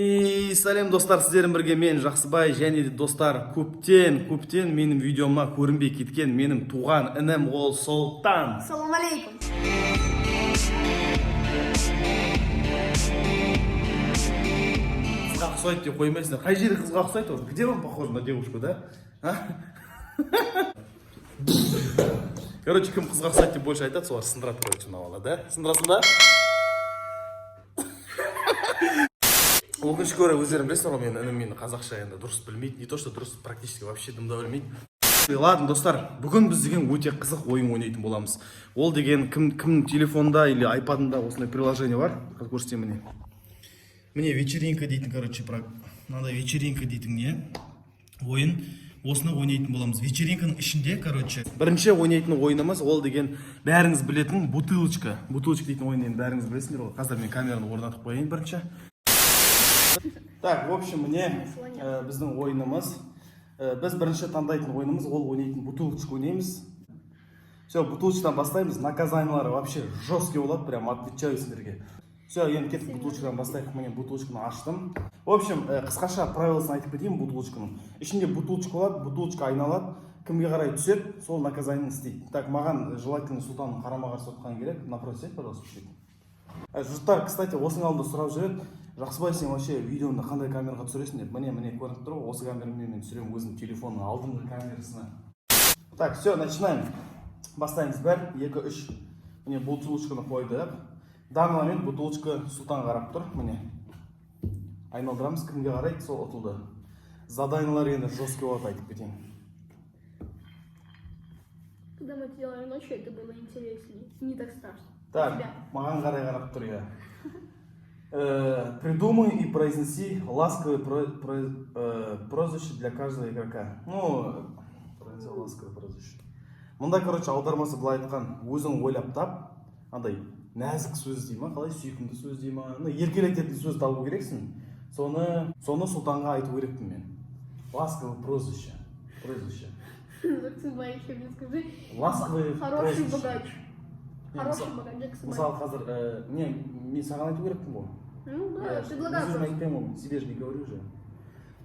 И сәлем, достар! Сіздермен бірге мен, Жақсыбай. Және де, достар, көптен көптен менің видеома көрінбей кеткен менің туған інім, ол Сұлтан. Салам алейкум. Қызға ұқсайды деп қоймайсыңдар. Қай жері қызға ұқсайды ол? Где он похож на девушку, да? А? Короче, кім қызға ұқсайды деп больше айтады, солар сындырады. Короче, мына бала да сындырасың ба? Өкінішке орай, өздерің білесіңдер ғой, менің інім мені қазақша енді дұрыс білмейді. Не то что дұрыс, практически вообще дым да білмейді. Ладно, достар, бүгін біз деген өте қызық ойын ойнайтын боламыз. Ол деген кім кім телефонда или айпадында осындай приложение бар? Қазір көрсетемін. Міне, міне, «Вечеринка» дейтін. Короче, мынандай «Вечеринка» дейтін не ойын, осыны ойнайтын боламыз. Вечеринканың ішінде, короче, бірінші ойнайтын ойынымыз ол деген бәріңіз білетін «Бутылочка». «Бутылочка» дейтін ойын енді бәріңіз білесіңдер ғой. Қазір мен камераны орнатып қояйын бірінші. Так, в общем, міне, біздің ойынымыз. Біз бірінші таңдайтын ойынымыз ол ойнайтын «Бутылочка» ойнаймыз. Все, бутылочкадан бастаймыз. Наказаниялары вообще жесткий болады, прям отвечаю сендерге. Все, енді кеттік, бутылочкадан бастайық. Міне, бутылочканы аштым. В общем, қысқаша правиласын айтып кетейін. Бутылочканың ішінде бутылочка болады, бутылочка айналады, кімге қарай түседі, сол наказаниені істейді. Так, маған желательно Сұлтанның қарама қарсы отқан керек. Напротив сядь, пожалуйста, чуть. Жұрттар, кстати, осының алдында сұрап жүреді: «Жақсыбай, сен вообще видеоны қандай камераға түсіресің?» – деп. Міне, міне, көрініп тұр ғой, осы камерамен мен түсіремін, өзімнің телефонның алдыңғы камерасына. Так, все, начинаем, бастаймыз. Бір, екі, үш. Міне, бутылочканы қойдық. В данный момент бутылочка Сұлтан қарап тұр. Міне, айналдырамыз, кімге қарайды, сол ұтылды. Заданиялар енді жесткий болады, айтып кетейін. Когда мы это делали ночью, это было интереснее. Не так страшно. Так, Тебя. Маған қарай қарап тұр, иә. Придумай и произнеси ласковое прозвище для каждого игрока. Ну, произнеси ласковое прозвище. Мұнда, короче, аудармасы былай айтқан: өзің ойлап тап, андай нәзік сөз дей ма, қалай, сүйкімді сөз дей ма, ну, еркелететін сөз табу керексің. Соны Сұлтанға айту керекпін мен. Ласковое прозвище. Прозвище. Жаксыбай, еще мне скажи. Ласковое Хороший прозвище. богач. Не, Хороший богач, Жаксыбай. Мысалы, қазір не, мен саған айту керекпін ғой. Ну да, Я ж предлагаю өзім просто. айтпаймын ғой, себе же не говорю же.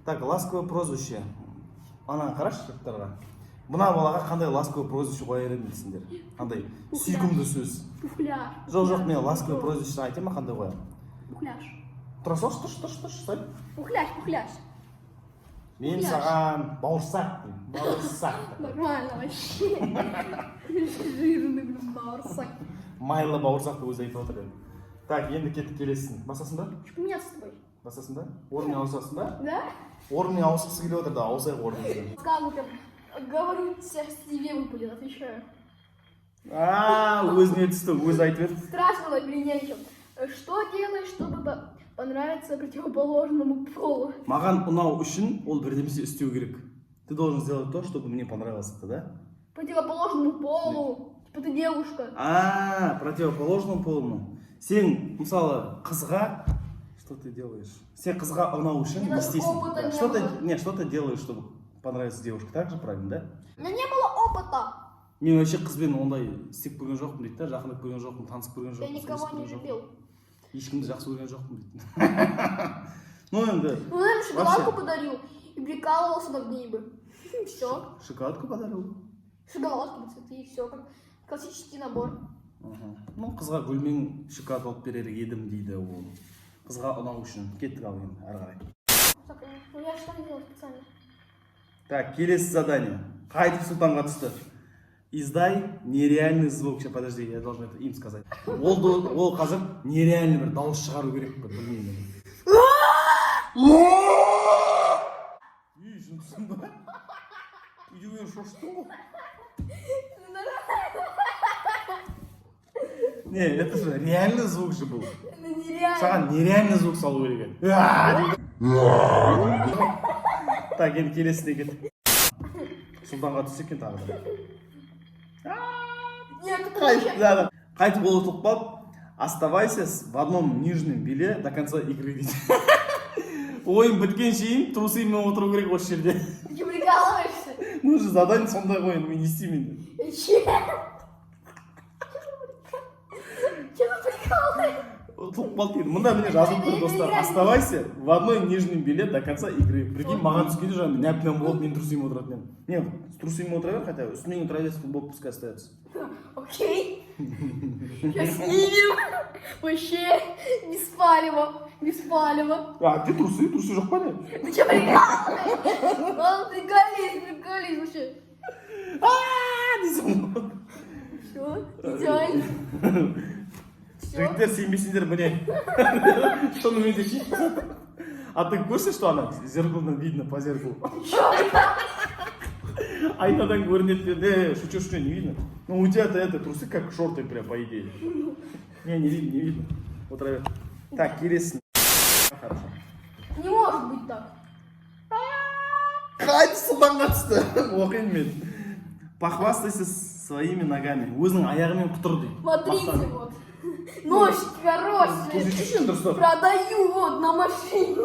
Так, ласковое прозвище. Ананы қарашы, жұрттарға. Мына балаға қандай ласковое прозвище қояр едіңдер сендер? Қандай сүйкімді сөз? Пухляш. Жоқ, жоқ, мен ласковое прозвище айтайын ба, қандай қоямын? Пухляш. Тұра салшы, тұршы, тұршы, тұршы, стой. Пухляш, пухляш. Мен Пухляш. саған бауырсақ деймін. Бауырсақ. Нормально вообще. Жирный, блин, бауырсақ. Майлы бауырсақ деп өзі айтып отыр енді. Так, енді кеттік келесісін. Басасың ба? Что поменяться с тобой? Басасың ба? Орнымен ауысасың ба? Да? Орнымен ауысқысы келіп отыр да, ауысайық орнымызбен. Скажу прям, говорю, сейчас тебе выпадет, отвечаю. А, өзіне түсті, өзі айтып еді. Страшно было или нет еще? Что делаешь, чтобы понравиться противоположному полу? Маған ұнау үшін ол бірдемесе істеу керек. Ты должен сделать то, чтобы мне понравилось это, да? Противоположному полу. Типа ты девушка. А, противоположному полу. Сен, мысалы, қызға что ты делаешь? Сен қызға ұнау үшін Мне не даже істейсің? опыта не Что ты, было. не, что ты делаешь, чтобы понравиться девушке? Так же правильно, да? У меня не было опыта. Мен вообще қызбен ондай істеп көрген жоқпын дейді да, жақындап көрген жоқпын, танысып көрген Я жоқпын, никого сөйлесіп не көрген жоқпын. любил. Ешкімді жақсы көрген жоқпын дейді. Ну енді Ну, наверное, шоколадку Вообще. подарил и прикалывался над ней бы. Все. Шоколадку подарил? Шоколадку, цветы, и все. Как классический набор. Аха. Ну, қызға гүлмен шоколад алып берер едім дейді ол. Қызға ұнау үшін. Кеттік ал енді ары қарай. Так, ну я что делал специально? Так, келесі задание. Қайтып Сұлтанға түсті. Издай нереальный звук. Сейчас, подожди, я должен это им сказать. Ол қазір нереальный бір дауыс шығару керек бір, білмеймін. Үй, жындысың ба? Үйде мені шошыттың ғой. Не, это же реальный звук же был. Это нереально. Саған нереальный звук салу керек еді. «Уа!» дейді. Так, енді келесіне кеттік. Сұлтанға түссе екен тағы да. Нет, это Қайтып, вообще. да. Қайтып ол ұтылып қалып, оставайся в одном нижнем белье до конца игры дейді. Ойын біткенше шейін трусыймен отыру керек осы жерде. Ты что, прикалываешься? Ну же задание сондай ғой, енді мен не істеймін енді? Че? Че ты прикалываешься? Ұтылып қалды енді. Мында, міне, жазылып тұр, достар: «Оставайся в одной нижнем белье до конца игры». Прикинь, маған түскенде жаңағы нәп нәп болып, мен трусимен отыратын едім. Не, с трусимен отыра бер, хотя үстіңнен отыра берсің, футболка пускай остается. Окей. Сейчас снимем. Вообще, без палева. Без палева. А где трусы? Трусы жоқ па, не? Ты что, прикалываешься? Ладно, приколись, приколись вообще. А, дейсің ғой. Все, идеально. Все. Жігіттер, сенбесеңдер, міне, шынымен де шешіп тастады. А ты в курсе, что она зеркалдан видно, по зеркалу, айнадан көрінеді? Не, шучу, шучу, не видно. Ну, у тебя-то это трусы как шорты прям, по идее. Не, не видно, не видно. Отыра бер. Так, келесің. Хорошо. Не может быть так. Қайтып Сұлтанға түсті. Оқиын мен. «Похвастайся своими ногами». Өзінің аяғымен құтыр дейді. Смотрите, Мақтан. Вот. Ножки хорошие. Көрсетші енді дұрыстап. Продаю вот на машине.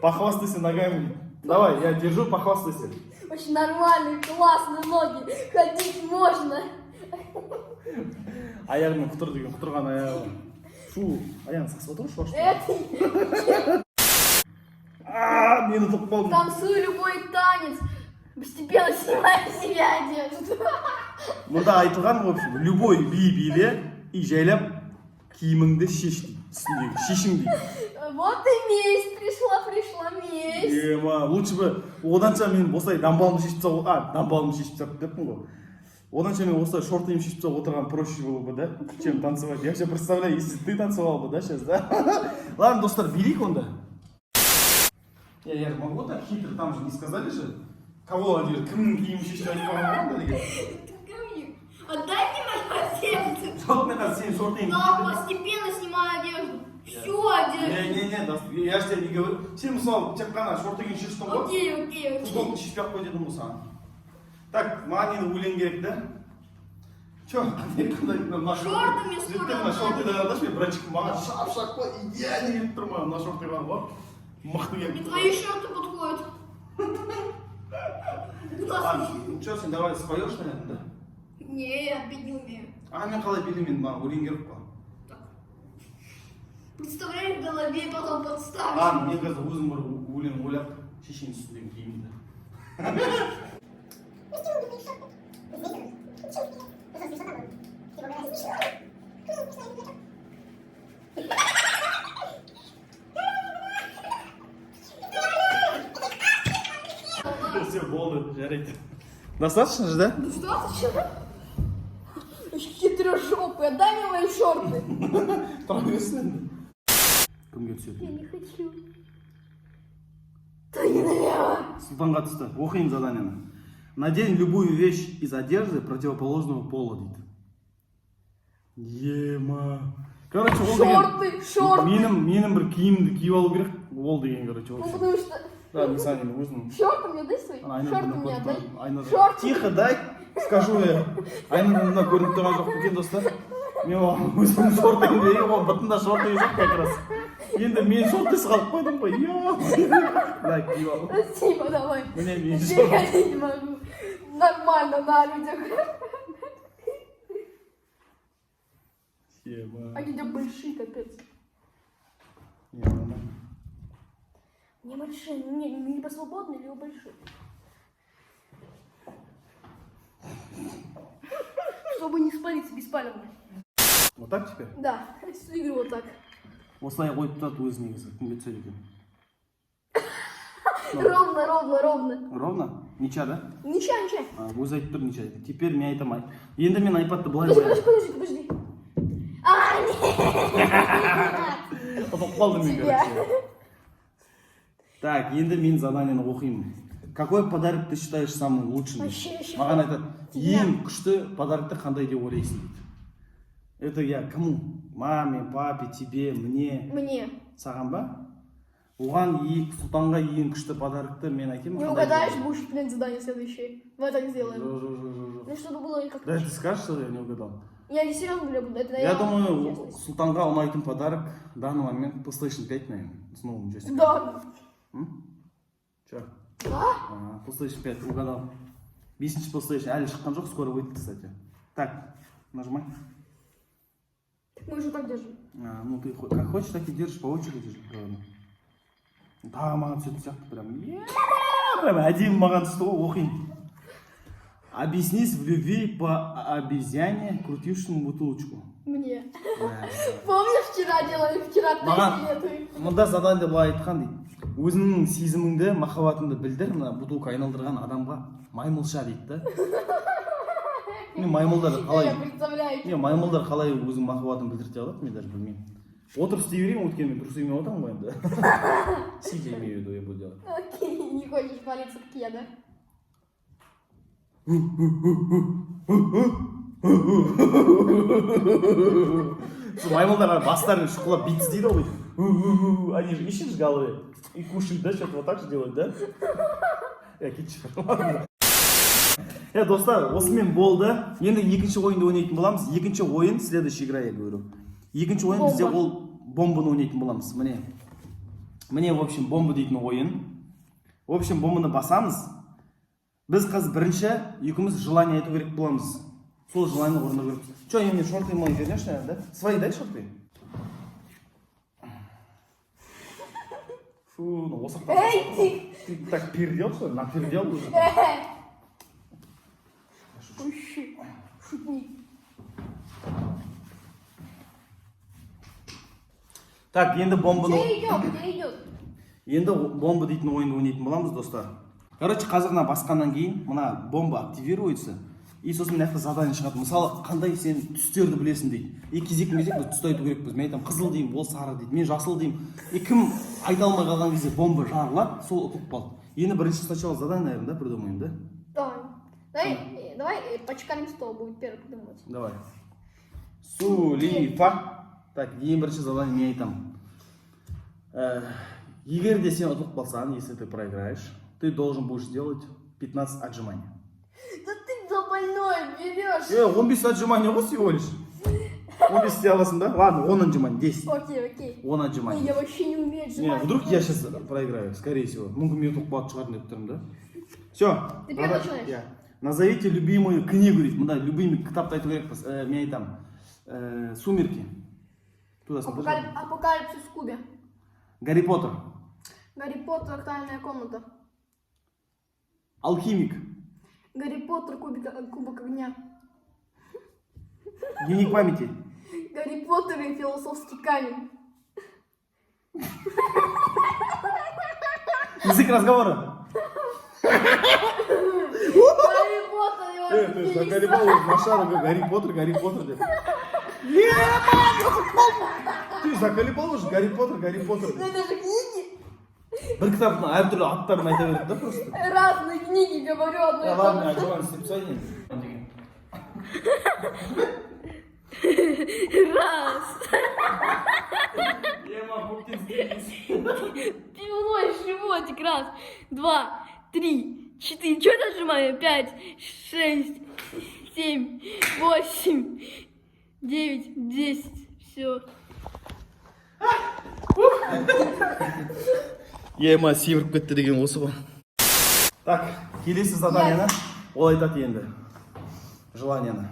«Похвастайся ногами». Давай, я держу, похвастайся. Очень нормальные, классные ноги. Ходить можно. Аяғымен құтыр деген, құтырған аяғы. Фу, аяғын сасып отыр ғой. Это А, мен ұтылып қалдым. Танцую любой танец. Постепенно снимаю с себя одежду. Мұнда айтылған, в общем, любой би биле и жайлап киіміңді шеш дейді, үстіндегі шешің дейді. Вот и месть пришла, пришла месть. Ема, лучше бы оданша мен осылай дамбалымды шешіп тастау, а, дамбалымды шешіп тастап деппін ғой. Оданша мен осылай шортымды шешіп тастап отырған проще было бы, да, чем танцевать. Я вообще представляю, если ты танцевал бы, да, сейчас, да? Ладно, достар, билейік онда. Я же могу так хитро, там же не сказали же, кого одежда, кімнің киімін шешіп айтпаған ғой онда деген. Отдай мне мою одежду. Жоқ, мен қазір сенің шортыңды. Но постепенно снимаю одежду. Всю одежду. Не, не, не, я же тебе не говорю. Сен, мысалы, тек қана шортыңды шештің ғой. Окей. Футболканы шешпей ақ қой дедім ғой саған. Так, маған енді өлең керек да. Че, қандай, қандай мына Шорты мне скоро. Жігіттер, мына шорты алдашы, мен братчик, маған шап шап қой, идеально келіп тұр маған мына шорты бар ғой. Мықты Мне келіп тұр. твои шорты подходят. Ладно, ну че, сен давай споешь, наверное, да? Не, я петь не умею. А мен қалай билеймін енді, маған өлең керек қой. Представляешь, в голове потом подставишь. Ладно, мен қазір өзім бір өлең ойлап шешейін үстіндегі киімді. Все, болды, жарайды. Достаточно же, да? Достаточно? Хитрожопый, отдай мне мои шорты. Тұра берсін енді. Кімге түседі? Я не хочу. Да не налево. Сұлтанға түсті. Оқиын заданиені. «Надень любую вещь из одежды противоположного пола», дейді. Ема, короче, ол деген Шорты, шорты. Менің бір киімімді киіп алу керек ол деген, короче, в Ну, общем. потому что Да, мен саған енді өзім шорты мне дай свои. Ана айнадан Шорты мне көрініп отдай. тұр, айнадан. Шорты. Тихо, дай скажу я. Айнадан мына көрініп тұрған жоқ екен, достар. Мен оған өзімнің шортымды берейін, оған бұтында шорты жоқ как раз. Енді мен шортысыз қалып қойдым ғой. Да, киіп ал. Спасибо, давай. Мне меньше. Теперь ходить не могу. Нормально на людях. Ема. Они у тебя большие, капец. Не, нормально. Не большие, не, либо свободные, либо большие. Чтобы не спалиться беспалевно. Вот так теперь? Да, всю игру вот так. Осылай қойып тұрады өзі негізі. Кімге түседі екен? Ровно, ровно, ровно. Ровно? Ничья, да? Ничья, ничья. А, өзі айтып тұр, ничья. Теперь мен айтамын. Енді мен айпадты былай Подожди, қоямын. подожди, подожди, подожди. А, нет! Ұтып қалдым мен, Тебя. короче. Так, енді мен заданиені оқимын. «Какой подарок ты считаешь самым лучшим?» Вообще, вообще. Маған айтады, Тебя. ең күшті подарокты қандай деп ойлайсың дейді. Это я кому? Маме, папе, тебе, мне? Мне. Саған ба? Оған Сұлтанға ең күшті подарокты мен айтайын ба, Не қандай угадаешь, деп? Будешь принять задание следующее. Давай так сделаем. Жоқ, жоқ, жоқ, жоқ, жоқ. Ну, чтобы было как. Да, ты скажешь, что я не угадал? Я не серьезно говорю, буду. Это Я думаю, честность. Сұлтанға ұнайтын подарок в данный момент PlayStation 5, наверное, с новым джойстиком. Да. Че? Да? А, PlayStation 5 угадал. Бесінші PlayStation әлі шыққан жоқ, скоро выйдет, кстати. Так, нажимай. Мы же так держим. А, ну ты как хочешь, так и держишь, по очереди же, говорю. Тағы маған түсетін сияқты прям. Е, прям әдемі маған түсті ғой, оқиын. Объяснись в любви по обезьяне, крутившему бутылочку. Мне. Помнишь, вчера делали, вчера Маған тест эту? Мында задание былай айтқан дейді: өзіңнің сезіміңді, махаббатыңды білдір мына бутылка айналдырған адамға маймылша дейді да. Мен маймылдар қалай Я представляю. Не, маймылдар қалай өзінің махаббатын білдірте алады, мен даже білмеймін. Отырып істей берейін, өйткені мен дұрыс істемей отырмын ғой енді. Сидя, имею в виду, я буду делать. Окей, не хочешь палиться, как я, да? Сол маймылдар ана бастарын шұқылап бүйтіп істейді ғой бүйтіп. Они же ищут в голове и кушают, да, что-то вот так же делают, да? Е, кетші. Е, достар, осымен болды. Енді екінші ойынды ойнайтын боламыз. Екінші ойын, следующая игра, я говорю, екінші ойын бізде Бомба. Ол бомбаны ойнайтын боламыз. Міне, міне, в общем, бомба дейтін ойын. В общем, бомбаны басамыз. Біз қазір бірінші екеуміз желание айту керек боламыз, сол желание орындау керекпіз. Че, мне шорты мои вернешь, наверное, да? Свои дай шорты. Фу, ну осып. Эй, ты! Ты так пердел, что ли? Напердел уже. Ой, шутник. Так, енді бомбаны Где идет? Где идет? Енді бомба дейтін ойынды ойнайтын боламыз, достар. Короче, қазір мына басқаннан кейін мына бомба активируется, и сосын мына жақта задание шығады. Мысалы, қандай сен түстерді білесің дейді, и кезек кезек біз түсті айту керекпіз. Мен айтамын қызыл деймін, ол сары дейді, мен жасыл деймін, и кім айта алмай қалған кезде бомба жарылады, сол ұтылып қалды. Енді бірінші сначала задание, наверное, да, придумаем, да? Давай. Давай, давай почекаем стол, будет первый придумывать. Давай. Сулифа. Так, ең бірінші задание мен айтамын. Егер де сен ұтылып қалсаң, если ты проиграешь, ты должен будешь сделать 15 отжиманий. Да ты за больной берешь. Е, 15 отжиманий ғой всего лишь. 15 істей аласың да? Ладно, 10 отжиманий, 10. Окей, окей. 10 отжиманий. Ой, я вообще не умею Не, отжимать. Вдруг я сейчас проиграю, скорее всего. Мүмкін мен ұтылып қалатын шығармын деп тұрмын да. Все. Ты первый начинаешь. Назовите любимую книгу дейді. Мында любимый кітапты айту керекпіз. Мен айтамын. «Сумерки». Туда смотри. Апокалипсис в Кубе. Гарри Поттер. Гарри Поттер, тайная комната. Алхимик. Гарри Поттер, кубок огня. Дневник памяти. Гарри Поттер и философский камень. Язык разговора. Гарри Поттер и Э, ты Орден Феникса. заколебал уже, Машара, Гарри Поттер, Гарри Поттер деп. Ебать, ұтып қалдым. Ты заколебал уже, Гарри Поттер, Гарри Поттер. Ну это же книги. Бір кітаптың әртүрлі аттарын айта береді да просто. Разные книги говорю одно Я и то ладно, же. отжимание істеп тастайын енді. Раз. Ема, көптен істемейсің. Пивной животик. Раз, два, три, четыре. Че нажимаю? Пять, шесть, семь, восемь, девять, 10. Все. Ема, семіріп кетті деген осы ғой. Так, келесі заданиені ол айтады енді. Желаниені.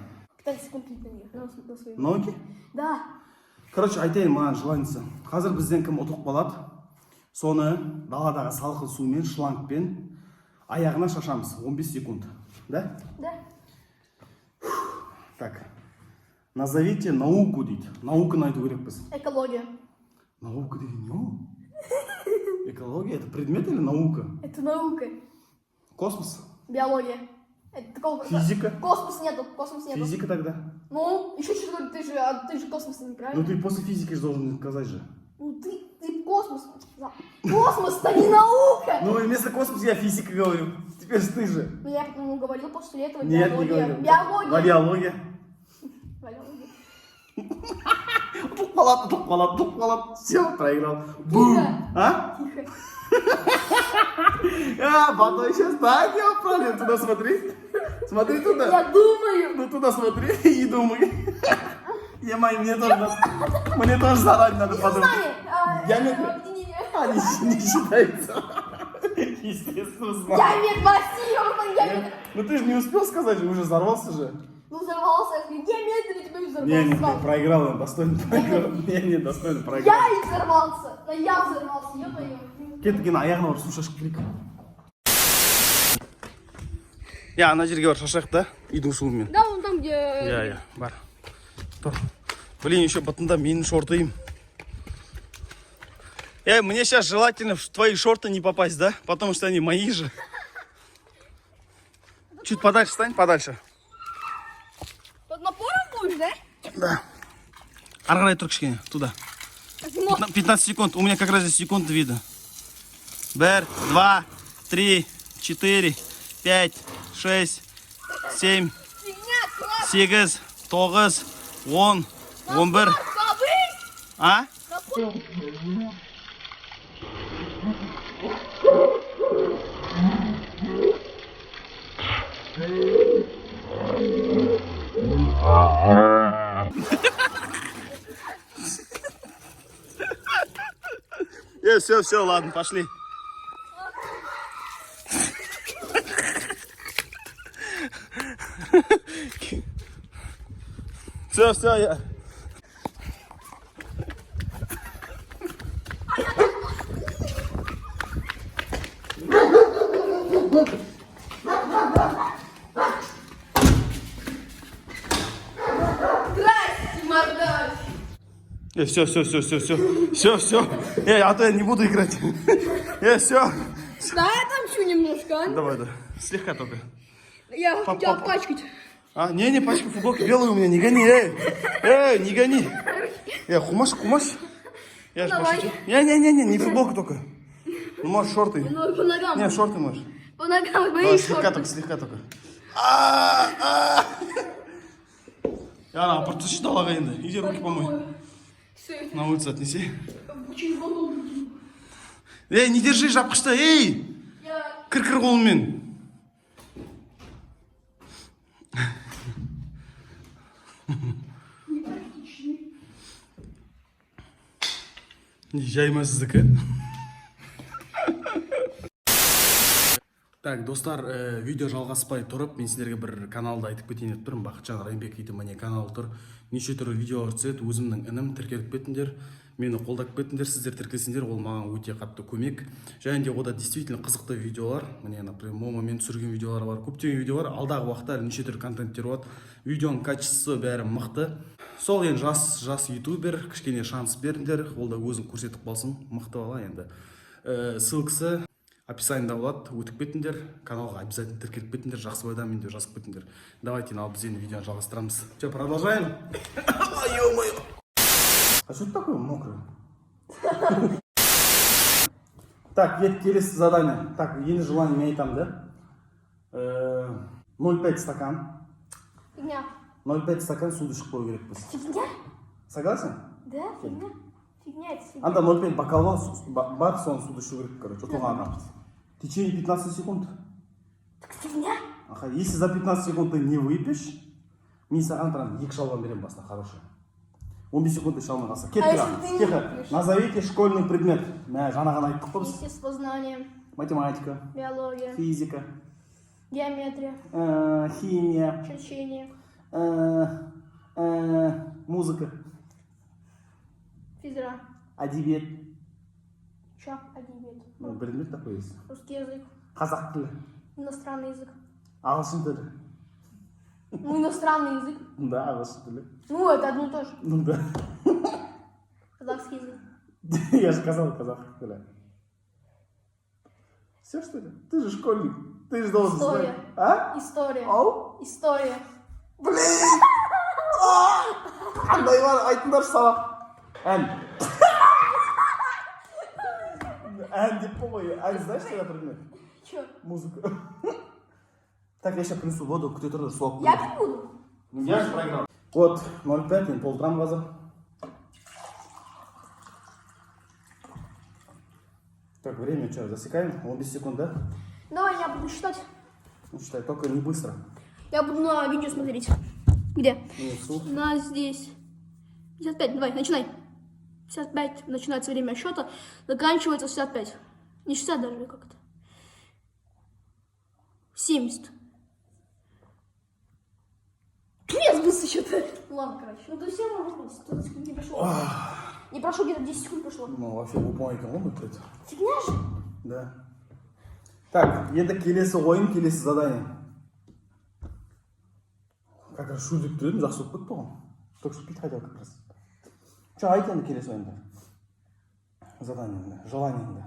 15 секунд на них, на свои. Ноги? Да. Короче, айтайын маған желаниесі. Қазір бізден кім ұтылып қалады, соны даладағы салқын сумен, шлангпен аяғына шашамыз 15 секунд. Да? Да. Так. Назовите науку дейді. Науканы айту керекпіз. Экология. Наука деген не ол? Экология это предмет или наука? Это наука. Космос? Биология. Это такого... Физика? Космос нету, космос нету. Физика тогда? Ну, еще что-то, ты же космос неправильно. Ну ты после физики же должен сказать же. Ну ты космос. Космос-то не наука! Ну вместо космоса я физика говорю. Теперь же ты же. Ну я говорил после этого Нет, не биология. говорил. Биология. Биология. Биология. Ұтылып қалады, ұтылып қалады, ұтылып қалады. Все, проиграл. Бум. Тихо. А? Тихо. А, потом сейчас так я пролил. Туда смотри. Смотри туда. Я думаю. Ну туда смотри и думай. Ема, мне тоже заранее надо подумать. Знание. Я не- Объединение. А, не считается. Естественно, знаю. Я медвасил, я мед... Ну ты же не успел сказать, уже взорвался же. Ну взорвался, я говорю, геометрия, тебя взорвался. Не, не, ты проиграл, он достойно проиграл. Не, не, достойно проиграл. Я и взорвался. Да я взорвался, ё-моё. Кеттік енді, аяғына барып су шашып келейік. Иә, ана жерге барып шашайық та, үйдің суымен. Да, вон там, где... Иә, иә, бар. Тұр. Блин, еще бұтында менің шортыым. Эй, мне сейчас желательно в твои шорты не попасть, да? Потому что они мои же. Чуть подальше стань, подальше. Под напором будешь, да? Да. Ары қарай тұр кішкене, туда. 15 секунд. У меня как раз здесь секунд видно. Бір, два, три, четыре, пять, шесть, семь, Фигня, класс. сегіз, тоғыз, 10, 11. Повысь! А? Напор. Все, все, ладно, пошли. Все, все, я. Здрасте, мордаш. Все, все, все, все, все, все, все. А то я не буду играть. Все. Да, я отомщу немножко, а? Давай, да. Слегка только. Я хотела пачкать. А, не, не, пачка футболки белая у меня, не гони, эй. Эй, не гони. Қумаш, қумаш. Я же Давай. пошутил. Не, не, не, не, не футболку только. Ну, можешь шорты. Ну, по ногам. Не, шорты можешь. По ногам мои Давай, слегка шорты. только, слегка только. А, а. Яна, апарып тасташы далаға енді. Иди руки помой. Всё, это На улицу отнеси. через балкон выкину. Эй, не держи жапқышты, эй! Я... Кір, кір қолыңмен. Непрактичный. Не, жай ма сіздікі? Так, достар, видео жалғаспай тұрып, мен сіздерге бір каналды айтып кетейін деп тұрмын. Бақытжан Райымбек дейтін міне канал тұр. Неше түрлі видеолар түседі, өзімнің інім, тіркеліп кетіңдер, мені қолдап кетіңдер, сіздер тіркелсеңдер, ол маған өте қатты көмек. Және де ода действительно қызықты видеолар, міне, например, момамен түсірген видеолар бар, көптеген видеолар, алдағы уақытта әлі неше түрлі контенттер болады. Видеоның качествосы бәрі мықты. Сол енді жас жас ютубер, кішкене шанс беріңдер, ол да өзін көрсетіп қалсын, мықты бала енді. Ссылкасы описаниеда болады, өтіп кетіңдер, каналға обязательно тіркеліп кетіңдер, Жақсы адаммын деп жазып кетіңдер. Давайте, ал біз енді видеоны жалғастырамыз. Все, продолжаем. Ё-моё. А что это такое мокрое? Так, енді келесі задание. Так, енді желание мен айтамын да. 0,5 стакан. Фигня. 0,5 стакан суды ішіп қою керекпіз. Фигня? Согласен? Да, фигня. Фигня, это фигня. Анда 0,5 бокал бар, бар, соны суды ішу керек, короче, ұтылған адам. В течение 15 секунд. Так фигня? Аха, если за 15 секунд ты не выпьешь, мен саған прям екі шалбан беремін басына, хороший. 15 секунд іше алмай қалса. А Кеттік. если ты не Тихо. выпьешь? Назовите школьный предмет. Мә, жаңа ғана айттық қой біз. Естествознание, Математика, биология, физика, геометрия, химия, черчение, музыка, физра, әдебиет. Чё, әдебиет? Ну, предмет такой есть. Русский язык, Қазақ тілі, иностранный язык. Ағылшын тілі. Ну, иностранный язык. Да, ағылшын тілі. Ну, это одно и то же. Ну да. Казахский язык. Я же сказал қазақ тілі. Все, что ли? Ты же школьник. Ты же должен История. знать. А? История. Ау? История. Блин! А! Қандай бар? Айтыңдаршы сабақ. Ән. Ән деп қой. Ән знаешь, что за предмет? Чё? Музыка. Так, я сейчас принесу воду, күте тұрыңдар, су алып Я келемін. пить буду. Ну, я же проиграл. Вот, 0,5, енді толтырамын қазір. Так, время что, засекаем? 15 секунд, да? Давай я буду считать. Ну, считай, только не быстро. Я буду на видео смотреть. Где? Не, су. На здесь. 55, давай, начинай. 55 начинается время счета, заканчивается 65. Не 60 даже как-то. 70. Нет, быстро что-то. Ладно, короче. Ну, то все равно 100 секунд не прошло. Не прошло, где-то 10 секунд прошло. Ну, вообще оп-оңай екен ғой 0,5. Фигня же. Да. Так, енді келесі ойын, келесі задание. Как раз шу деп тұр едім, жақсы болып кетті ғой. Только что пить хотел как раз. Че, айт енді келесі ойында. Заданиеңді, желаниеңді.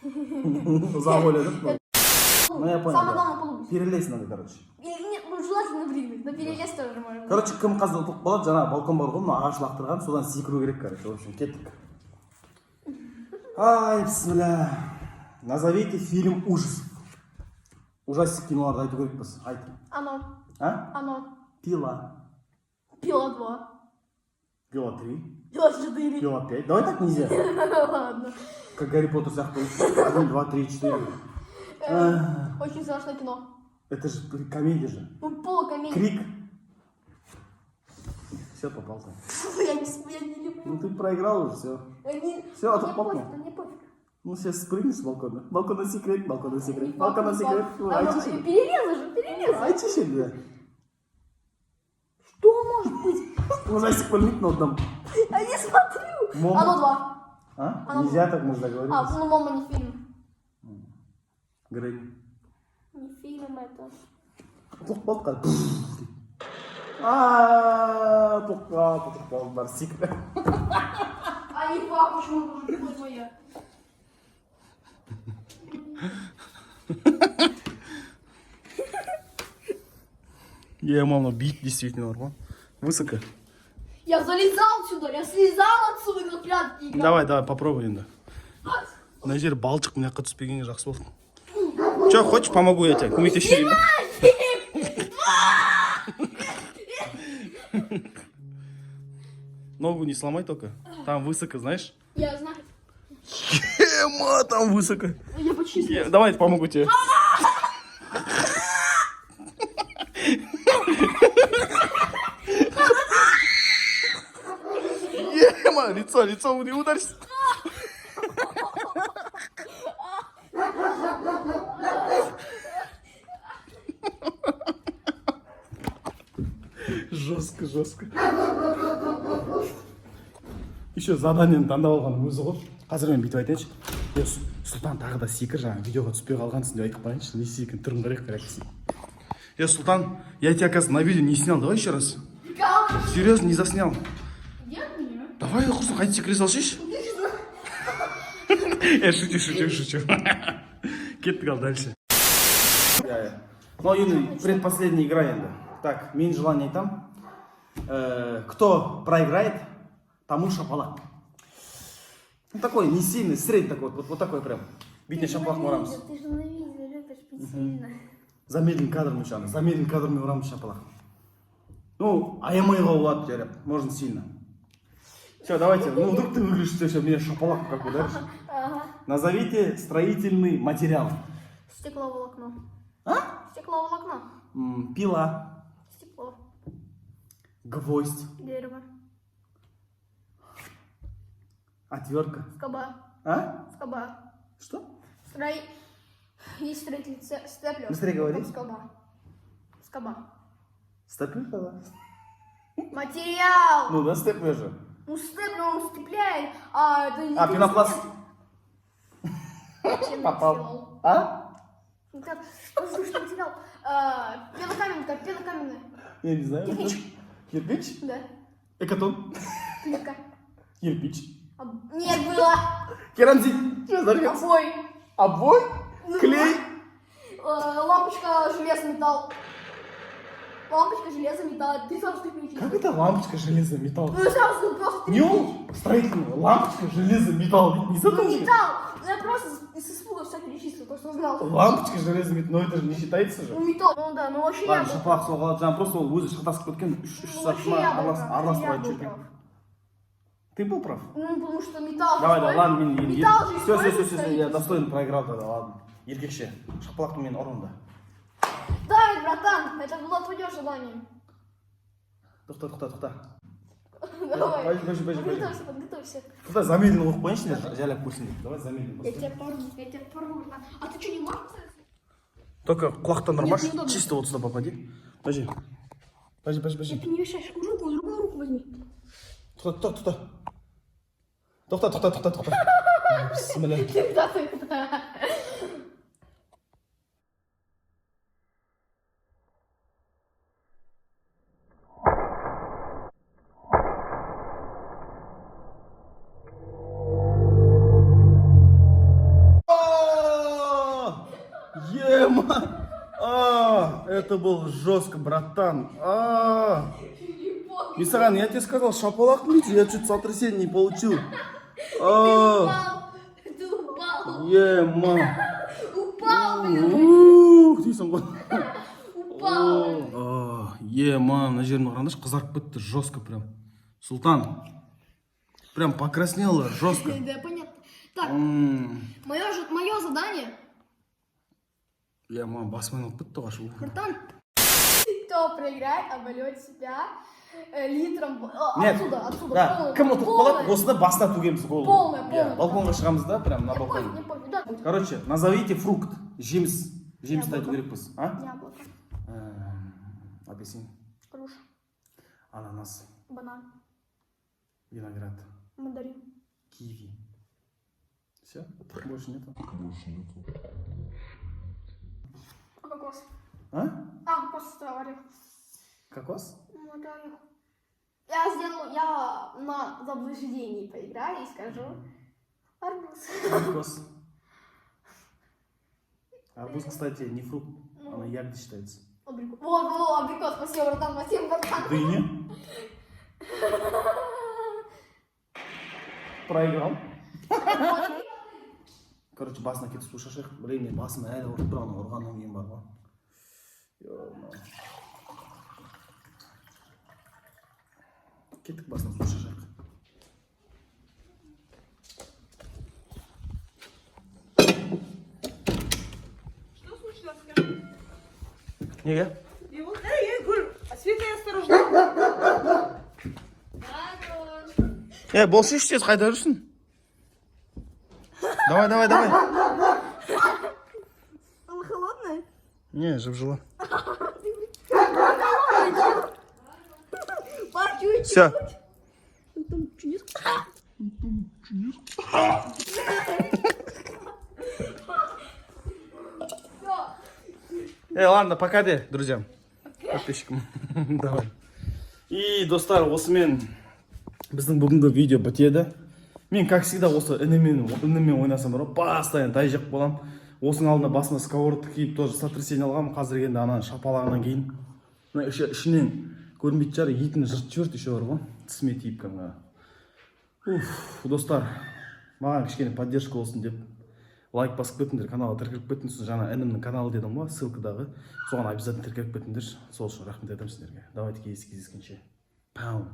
Ұзақ ойладық. Ну, я понял. Самое Да. главное, полубить. Перелезть надо, короче. Или нет, ну, желательно прыгнуть, но перелез тоже можно. Короче, кім қазір ұтылып қалады, жаңа балкон бар ғой, мына ағаш лақтырған, содан секіру керек, короче. В общем, кеттік. Ай, бісміллә. Назовите фильм ужасов. Ужастик киноларды айту керекпіз. Айт. Оно, А? Оно. Пила. Пила 2. Пила 3. Пила 4. Пила 5. Давай так нельзя. Ладно. Как Гарри Поттер сияқты. 1, 2, 3, 4. Очень страшное кино. Это же комедия же. Ну, полукомедия. Крик. Все, попал ты. Я не люблю. Ну ты проиграл уже, все. Всё, а Мне тут попнул. пофиг, мне пофиг. Ну сейчас спрыгнешь с балкона. Балкона секрет, балкона секрет, Не балкона факт, не секрет. факт. Ну, А, ну, айтшы енді. Перелезы же, перелезы. Айтшы енді. Что может быть? Ужастик білмейтін одном. Я не смотрю. Момо. Оно 2. А? Оно Нельзя так, мы же договорились. А, ну Момо не фильм. Грэнни. Не фильм это. Ұтылып қалдық қазір. А, ұтылып қалды, ұтылып қалды, бар секіріп. А не факт, почему может быть моя. Я мама бить действительно бар ғой. Высоко. Я залезал сюда, я слезал отсюда, когда прятки играл. Давай, давай, попробуй енді. Мына жер балшық, мына жаққа түспегенге жақсы болды. Че, хочешь, помогу я тебе? Көмектесіп жіберейін ба? Ногу не сломай только. Там высоко, знаешь? Я знаю. Ема, там высоко. Я почти слез. Давай помогу тебе. Ема, лицо, лицо, не ударься. Жестко, жестко. Еще заданиені таңдап алған өзі ғой. Қазір мен бүйтіп айтайыншы. Е, Сұлтан, тағы да секір, жаңа видеоға түспей қалғансың деп айтып қояйыншы. Не істейді екен, түрін қарайық реакциясын. Е, Сұлтан, я тебя, оказывается, на видео не снял. Давай еще раз. Серьезно, не заснял. Иди от меня. Давай, құрсын, қайтып секіре салсайшы. Е, шучу, шучу, шучу. Кеттік ал дальше. Иә, иә. Ну, енді предпоследняя игра енді. Так, мен желание айтам. Кто проиграет, тому шапалақ. Ну, такой не сильный, средний такой, вот, вот такой прям. Бетіне шапалақ ұрамыз. Ты же на видео любишь бить сильно. Замедлен кадром еще, ана, замедлен кадрмен ұрамыз шапалақ. Ну, аямай болады жарап, можно сильно. Все, давайте. Ну, вдруг ты выиграешь, все, сейчас меня шапалақ как ударишь. Ага. Назовите строительный материал. Стекловолокно. А? Стекловолокно. Пила, Стекло. Гвоздь, Дерево. Отвертка. Скоба. А? Скоба. Что? Строй... Есть строитель степлер. Быстрее говори. Там скоба. Скоба. Степлер тогда? Материал! Ну да, степлер же. Ну степлер он степляет, а это не А, пенопласт. Чем Попал. материал? А? Ну как, воздушный материал. А, пенокаменка, пенокаменная. Я не знаю. Кирпич. Кирпич? Да. Экотон. Плитка. Кирпич. Нет, было. Керамзит. Что за ребят? Обой. Обой? Клей? Лампочка, железо, металл. Лампочка, железо, металл. Ты сразу ты перечислил. Как это лампочка, железо, металл? Ну, сразу просто ты Не он строительный, лампочка, железо, металл. Ведь не Ну, задумывай. металл. Ну, я просто с испуга все перечислил, то, что знал. Лампочка, железо, металл, но это же не считается же. Ну, металл. Ну, да, ну вообще я Ладно, был. шапалақ соғылады, жаңа просто ол өзі шатасып кеткен, үш Ну, сағат вообще ма я был прав. араластырып Я айтып был жүрген. прав. Ты был прав. Ну, потому что металл же Давай, давай, ладно, мен Металл же Все, все, все, используется все, в я строительстве. достойно проиграл тогда, ладно. Еркекше, шапалақты мен ұр онда. Да, братан, это было твое желание. Тоқта, тоқта, тоқта. Давай. Подожди, подожди, подожди. Подготовься, подготовься. Тоқта, замедленно қойып қояйыншы, жайлап көрсін деп. Давай замедленно. Я тебя порву, я тебя порву, братан. А ты что, не можешь? Только құлақтан ұрмашы. Нет, неудобно. Чисто вот сюда попади. Подожди. Подожди, подожди, подожди. Ты не мешаешь. Руку, другую руку возьми. Тоқта, тоқта, тоқта. Тоқта, тоқта, тоқта, тоқта. Бісміллә. Да, ты. А! Ема! А, это был жестко, братан. А! Мисаран, я тебе сказал, шапалақ блядь, я чуть сотрясение не получил. А, Упал. Ты упал. Ема. Упал, блин. Ух, дейсің ғой. Упал. А, ема, мына жерімді қараңдаршы, қызарып кетті жестко прям. Сұлтан, прям покраснела жестко. Да, понятно. Так, М, мое задание, Ема, басым айналып кетті ғой аш. братан. Кто проиграет, обольет себя литром. Нет. Отсюда, отсюда. Да, полное, кім ұтып қалады, полное. осыны басына төгеміз голову. Полное, Иә, полное. балконға шығамыз да, прям на Не балкон. пофиг, не пофиг, да. Короче, назовите фрукт. Жеміс. Жемісті айту Яблоко. керекпіз. А? Яблоко, Апельсин, груша, ананас, банан, виноград, мандарин. Киви. Все? Больше нету? А кокос? А? А, кокос это орех. Кокос? Ну, это орех. Я сделаю, я на заблуждении поиграю и скажу. Арбуз. Кокос. Арбуз, кстати, не фрукт, она ягода считается. Абрикос. Вот, вот, абрикос, спасибо, братан, спасибо, братан. Дыня. Проиграл. Короче, басына кетіп су шашайық. Блин, мен басым әлі ауырып тұр, ана ұрғаннан кейін бар ғой. Ё-моё. Кеттік, басына су шашайық. Что случилось? Скажи. Неге? И вот, да, я говорю, а Света, я осторожно. Е, болсайшы тез, қайда жүрсің? Давай, давай, давай. Она холодная? Не, жып-жылы. Почуть. Все. Там чудес. Ладно, пока де, друзьям. Подписчикам. Давай. И, достар, осымен біздің бүгінгі видео бітеді. Мен, как всегда, осы інімен ойнасам бар ғой, постоянно тай жеп боламын. Осының алдында басыма сковородка киіп, тоже сотрясение алғанмын. Қазір енді ана шапалағынан кейін мына ішінен көрінбейтін шығар, етін жыртып жіберді еще бар ғой, тісіме тиіп кәдімгі. Уф, достар, маған кішкене поддержка болсын деп лайк басып кетіңдер, каналға тіркеліп кетіңдер. Сосын жаңа інімнің каналы дедім ғой, ссылкадағы, соған обязательно тіркеліп кетіңдер. Сол үшін рахмет айтамын сіздерге. Давайте, кездескенше. Пау.